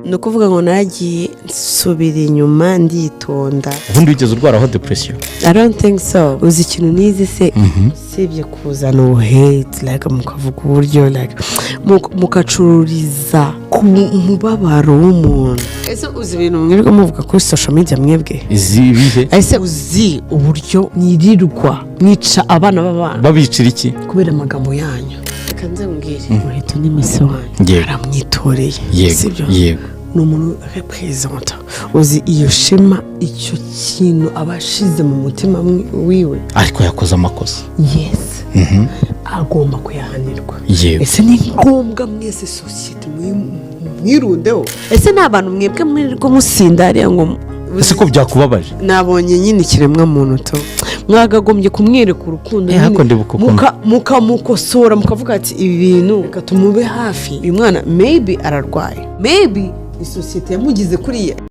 Ni ukuvuga ngo naragiye nsubira inyuma, nditonda. Ubundi wigeze urwaraho depression? I don't think so. Uzi ikintu nize se, usibye kuzana ubuhate, like mukavuga uburyo, like mukacururiza ku mubabaro w'umuntu? Ese uzi ibintu mwirirwa muvuga kuri social media mwebwe? Izi ibihe? Ese uzi uburyo mwirirwa mwica abana b'abana? Babicira iki? Kubera amagambo yanyu. Reka nze mbwire, Muheto ni miss wanyu. Aramwitoreye. Sibyo? Yego. Ni umuntu représenta. Uzi iyo shema, icyo kintu aba ashize mu mutima wiwe? Ariko yakoze amakosa. Yes, agomba kuyahanirwa. Ese ni ngombwa mwese sosiyete mwirundeho? Ese ni abantu mwebwe mwirirwa musinda hariya ngo Ese ko byakubabaje? Nabonye nyine ikiremwa muntu to mwagagombye kumwereka urukundo nyine, Ariko ndibuka ukuntu- mukamukosora, mukavuga ati: "Ibi bintu reka tumube hafi uyu mwana, maybe ararwaye, maybe ni sosiyete yamugize kuriya."